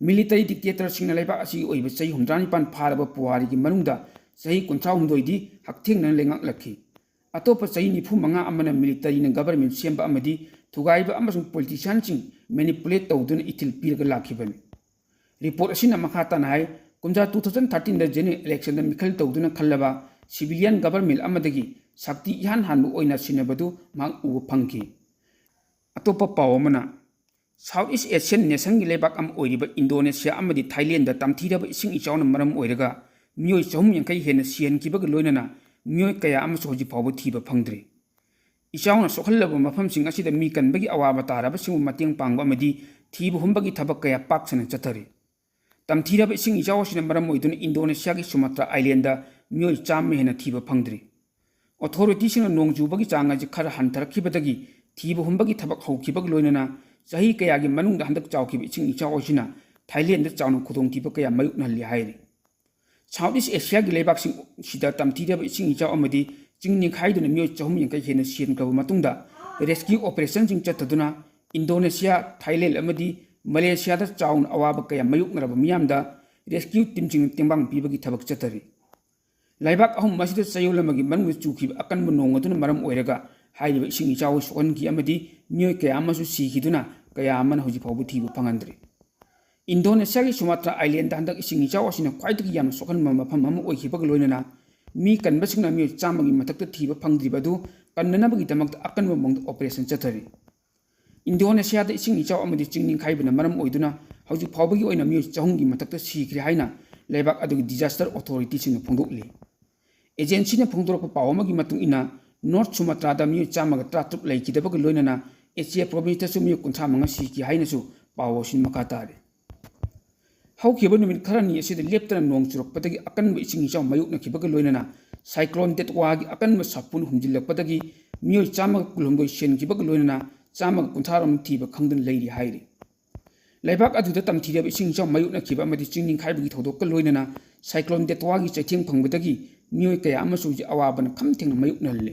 ꯃꯤꯂꯤꯇꯔꯤ ꯗꯤꯛꯇꯦꯇꯔꯁꯤꯡꯅ ꯂꯩꯕꯥꯛ ꯑꯁꯤꯒꯤ ꯑꯣꯏꯕ ꯆꯍꯤ ꯍꯨꯝꯗ꯭ꯔꯥ ꯅꯤꯄꯥꯟ ꯐꯥꯔꯕ ꯄꯨꯋꯥꯔꯤꯒꯤ ꯃꯅꯨꯡꯗ ꯆꯍꯤ ꯀꯨꯟꯊ꯭ꯔꯥ ꯍꯨꯝꯗꯣꯏꯗꯤ ꯍꯛꯊꯦꯡꯅꯅ ꯂꯩꯉꯥꯛꯂꯛꯈꯤ꯫ ꯑꯇꯣꯞꯄ ꯆꯍꯤ ꯅꯤꯐꯨ ꯃꯉꯥ ꯑꯃꯅ ꯃꯤꯂꯤꯇꯔꯤꯅ ꯒꯕꯔꯃꯦꯟ ꯁꯦꯝꯕ ꯑꯃꯗꯤ ꯊꯨꯒꯥꯏꯕ ꯑꯃꯁꯨꯡ ꯄꯣꯂꯤꯇꯤꯁꯤꯌꯥꯟꯁꯤꯡ ꯃꯦꯅꯤꯄꯨꯂꯦꯠ ꯇꯧꯗꯨꯅ ꯏꯊꯤꯜ ꯄꯤꯔꯒ ꯂꯥꯛꯈꯤꯕꯅꯤ꯫ ꯔꯤꯄꯣꯔꯠ ꯑꯁꯤꯅ ꯃꯈꯥ ꯇꯥꯅ ꯍꯥꯏ, ꯀꯨꯝꯖꯥ ꯇꯨ ꯊꯥꯎꯖꯟ ꯊꯥꯔꯇꯤꯟꯗ ꯖꯦꯅꯔꯦꯜ ꯏꯂꯦꯛꯁꯟꯗ ꯃꯤꯈꯜ ꯇꯧꯗꯨꯅ ꯈꯜꯂꯕ ꯁꯤꯚꯤꯂꯤꯌꯟ ꯒꯕꯔꯃꯦꯟ ꯑꯃꯗꯒꯤ ꯁꯛꯇꯤ ꯏꯍꯥꯟ ꯍꯥꯟꯕ ꯑꯣꯏꯅ ꯁꯤꯟꯅꯕꯗꯨ ꯃꯍꯥꯛ ꯎꯕ ꯐꯪꯈꯤ꯫ ꯑꯇꯣꯞꯄ ꯄꯥꯎ ꯑꯃꯅ, ꯁꯥꯎꯠ ꯏꯁ ꯑꯦꯁꯤꯌꯥꯟ ꯅꯦꯁꯟꯒꯤ ꯂꯩꯕꯥꯛ ꯑꯃ ꯑꯣꯏꯔꯤꯕ ꯏꯟꯗꯣꯅꯦꯁꯤꯌꯥ ꯑꯃꯗꯤ ꯊꯥꯏꯂꯦꯟꯗ ꯇꯝꯊꯤꯔꯕ ꯏꯁꯤꯡ ꯏꯆꯥꯎꯅ ꯃꯔꯝ ꯑꯣꯏꯔꯒ ꯃꯤꯑꯣꯏ ꯆꯍꯨꯝ ꯌꯥꯡꯈꯩ ꯍꯦꯟꯅ ꯁꯤꯍꯟꯈꯤꯕꯒ ꯂꯣꯏꯅꯅ ꯃꯤꯑꯣꯏ ꯀꯌꯥ ꯑꯃꯁꯨ ꯍꯧꯖꯤꯛ ꯐꯥꯎꯕ ꯊꯤꯕ ꯐꯪꯗ꯭ꯔꯤ꯫ ꯏꯆꯥꯎꯅ ꯁꯣꯛꯍꯜꯂꯕ ꯃꯐꯝꯁꯤꯡ ꯑꯁꯤꯗ ꯃꯤ ꯀꯟꯕꯒꯤ ꯑꯋꯥꯕ ꯇꯥꯔꯕꯁꯤꯡꯕꯨ ꯃꯇꯦꯡ ꯄꯥꯡꯕ ꯑꯃꯗꯤ ꯊꯤꯕ ꯍꯨꯝꯕꯒꯤ ꯊꯕꯛ ꯀꯌꯥ ꯄꯥꯛ ꯁꯟꯅ ꯆꯠꯊꯔꯤ꯫ ꯇꯝꯊꯤꯔꯕ ꯏꯁꯤꯡ ꯏꯆꯥꯎ ꯑꯁꯤꯅ ꯃꯔꯝ ꯑꯣꯏꯗꯨꯅ ꯏꯟꯗꯣꯅꯦꯁꯤꯌꯥꯒꯤ ꯁꯨꯃꯇ꯭ꯔꯥ ꯑꯥꯏꯂꯦꯟꯗ ꯃꯤꯑꯣꯏ ꯆꯥꯝꯃ ꯍꯦꯟꯅ ꯊꯤꯕ ꯐꯪꯗ꯭ꯔꯤ꯫ ꯑꯣꯊꯣꯔꯤꯇꯤꯁꯤꯡꯅ ꯅꯣꯡ ꯆꯨꯕꯒꯤ ꯆꯥꯡ ꯑꯁꯤ ꯈꯔ ꯍꯟꯊꯔꯛꯈꯤꯕꯗꯒꯤ ꯊꯤꯕ ꯍꯨꯝꯕꯒꯤ ꯊꯕꯛ ꯍꯧꯈꯤꯕꯒ ꯂꯣꯏꯅꯅ ꯆꯍꯤ ꯀꯌꯥꯒꯤ ꯃꯅꯨꯡꯗ ꯍꯟꯗꯛ ꯆꯥꯎꯈꯤꯕ ꯏꯁꯤꯡ ꯏꯆꯥꯎ ꯑꯁꯤꯅ ꯊꯥꯏꯂꯦꯟꯗ ꯆꯥꯎꯅ ꯈꯨꯗꯣꯡꯊꯤꯕ ꯀꯌꯥ ꯃꯥꯌꯣꯛꯅꯍꯜꯂꯤ ꯍꯥꯏꯔꯤ꯫ ꯁꯥꯎꯠ ꯏꯁ ꯑꯦꯁꯤꯌꯥꯒꯤ ꯂꯩꯕꯥꯛꯁꯤꯡꯁꯤꯗ ꯇꯝꯊꯤꯔꯕ ꯏꯁꯤꯡ ꯏꯆꯥꯎ ꯑꯃꯗꯤ ꯆꯤꯡ ꯅꯤꯡꯈꯥꯏꯗꯨꯅ ꯃꯤꯑꯣꯏ ꯆꯍꯨꯝ ꯌꯥꯡꯈꯩ ꯍꯦꯟꯅ ꯁꯤꯍꯟꯈ꯭ꯔꯕ ꯃꯇꯨꯡꯗ ꯔꯦꯁꯀ꯭ꯌꯨ ꯑꯣꯄꯔꯦꯁꯟꯁꯤꯡ ꯆꯠꯊꯗꯨꯅ ꯏꯟꯗꯣꯅꯦꯁꯤꯌꯥ, ꯊꯥꯏꯂꯦꯟ ꯑꯃꯗꯤ ꯃꯂꯦꯁꯤꯌꯥꯗ ꯆꯥꯎꯅ ꯑꯋꯥꯕ ꯀꯌꯥ ꯃꯥꯌꯣꯛꯅꯔꯕ ꯃꯤꯌꯥꯝꯗ ꯔꯦꯁꯀ꯭ꯌꯨ ꯇꯤꯝꯁꯤꯡꯅ ꯇꯦꯡꯕꯥꯡ ꯄꯤꯕꯒꯤ ꯊꯕꯛ ꯆꯠꯊꯔꯤ꯫ ꯂꯩꯕꯥꯛ ꯑꯍꯨꯝ ꯑꯁꯤꯗ ꯆꯌꯣꯜ ꯑꯃꯒꯤ ꯃꯅꯨꯡꯗ ꯆꯨꯈꯤꯕ ꯑꯀꯟꯕ ꯅꯣꯡ ꯑꯗꯨꯅ ꯃꯔꯝ ꯑꯣꯏꯔꯒ ꯍꯥꯏꯔꯤꯕ ꯏꯁꯤꯡ ꯏꯆꯥꯎ ꯁꯣꯛꯍꯟꯈꯤ ꯑꯃꯗꯤ ꯃꯤꯑꯣꯏ ꯀꯌꯥ ꯑꯃꯁꯨ ꯁꯤꯈꯤꯗꯨꯅ ꯀꯌꯥ ꯑꯃꯅ ꯍꯧꯖꯤꯛ ꯐꯥꯎꯕ ꯊꯤꯕ ꯐꯪꯍꯟꯗ꯭ꯔꯤ꯫ ꯏꯟꯗꯣꯅꯦꯁꯤꯌꯥꯒꯤ ꯁꯨꯃꯥꯇ꯭ꯔꯥ ꯑꯥꯏꯂꯦꯟꯗ ꯍꯟꯗꯛ ꯏꯁꯤꯡ ꯏꯆꯥꯎ ꯑꯁꯤꯅ ꯈ꯭ꯋꯥꯏꯗꯒꯤ ꯌꯥꯝꯅ ꯁꯣꯛꯍꯟꯕ ꯃꯐꯝ ꯑꯃ ꯑꯣꯏꯈꯤꯕꯒ ꯂꯣꯏꯅꯅ ꯃꯤ ꯀꯟꯕꯁꯤꯡꯅ ꯃꯤꯑꯣꯏ ꯆꯥꯝꯃꯒꯤ ꯃꯊꯛꯇ ꯊꯤꯕ ꯐꯪꯗ꯭ꯔꯤꯕ ꯑꯗꯨ ꯀꯟꯅꯅꯕꯒꯤꯗꯃꯛꯇ ꯑꯀꯟꯕ ꯃꯑꯣꯡꯗ ꯑꯣꯄꯔꯦꯁꯟ ꯆꯠꯊꯔꯤ꯫ ꯏꯟꯗꯣꯅꯦꯁꯤꯌꯥꯗ ꯏꯁꯤꯡ ꯏꯆꯥꯎ ꯑꯃꯗꯤ ꯆꯤꯡ ꯅꯤꯡꯈꯥꯏꯕꯅ ꯃꯔꯝ ꯑꯣꯏꯗꯨꯅ ꯍꯧꯖꯤꯛ ꯐꯥꯎꯕꯒꯤ ꯑꯣꯏꯅ ꯃꯤꯑꯣꯏ ꯆꯍꯨꯝꯒꯤ ꯃꯊꯛꯇ ꯁꯤꯈ꯭ꯔꯦ ꯍꯥꯏꯅ ꯂꯩꯕꯥꯛ ꯑꯗꯨꯒꯤ ꯗꯤꯖꯥꯁꯇꯔ ꯑꯣꯊꯣꯔꯤꯇꯤꯁꯤꯡꯅ ꯐꯣꯡꯗꯣꯛꯂꯤ꯫ ꯑꯦꯖꯦꯟꯁꯤꯅ ꯐꯣꯡꯗꯣꯔꯛꯄ ꯄꯥꯎ ꯑꯃꯒꯤ ꯃꯇꯨꯡ ꯏꯟꯅ, ꯅꯣꯔꯠ ꯁꯨꯃꯇ꯭ꯔꯥꯗ ꯃꯤꯑꯣꯏ ꯆꯥꯝꯃꯒ ꯇꯔꯥꯇꯔꯨꯛ ꯂꯩꯈꯤꯗꯕꯒ ꯂꯣꯏꯅꯅ ꯑꯦꯆꯦ ꯄ꯭ꯔꯣꯚꯤꯟꯁꯇꯁꯨ ꯃꯤꯑꯣꯏ ꯀꯨꯟꯊ꯭ꯔꯥ ꯃꯉꯥ ꯁꯤꯈꯤ ꯍꯥꯏꯅꯁꯨ ꯄꯥꯎ ꯑꯁꯤꯅ ꯃꯈꯥ ꯇꯥꯔꯤ꯫ ꯍꯧꯈꯤꯕ ꯅꯨꯃꯤꯠ ꯈꯔꯅꯤ ꯑꯁꯤꯗ ꯂꯦꯞꯇꯅ ꯅꯣꯡ ꯆꯨꯔꯛꯄꯗꯒꯤ ꯑꯀꯟꯕ ꯏꯁꯤꯡ ꯏꯆꯥꯎ ꯃꯥꯌꯣꯛꯅꯈꯤꯕꯒ ꯂꯣꯏꯅꯅ ꯁꯥꯏꯀ꯭ꯂꯣꯟ ꯗꯦꯠꯋꯥꯒꯤ ꯑꯀꯟꯕ ꯁꯥꯐꯨꯅ ꯍꯨꯝꯖꯤꯜꯂꯛꯄꯗꯒꯤ ꯃꯤꯑꯣꯏ ꯆꯥꯝꯃꯒ ꯀꯨꯟꯍꯨꯝꯗꯣꯏ ꯁꯤꯈꯤꯕꯒ ꯂꯣꯏꯅꯅ ꯆꯥꯝꯃꯒ ꯀꯨꯟꯊ꯭ꯔꯥ ꯔꯣꯝ ꯊꯤꯕ ꯈꯪꯗꯅ ꯂꯩꯔꯤ ꯍꯥꯏꯔꯤ꯫ ꯂꯩꯕꯥꯛ ꯑꯗꯨꯗ ꯇꯝꯊꯤꯔꯕ ꯏꯁꯤꯡ ꯏꯆꯥꯎ ꯃꯥꯌꯣꯛꯅꯈꯤꯕ ꯑꯃꯗꯤ ꯆꯤꯡ ꯅꯤꯡꯈꯥꯏꯕꯒꯤ ꯊꯧꯗꯣꯛꯀ ꯂꯣꯏꯅꯅ ꯁꯥꯏꯀ꯭ꯂꯣꯟ ꯗꯦꯇ꯭ꯋꯥꯒꯤ ꯆꯩꯊꯦꯡ ꯐꯪꯕꯗꯒꯤ ꯃꯤꯑꯣꯏ ꯀꯌꯥ ꯑꯃꯁꯨ ꯍꯧꯖꯤꯛ ꯑꯋꯥꯕꯅ ꯈꯝ ꯊꯦꯡꯅ ꯃꯥꯌꯣꯛꯅꯍꯜꯂꯦ꯫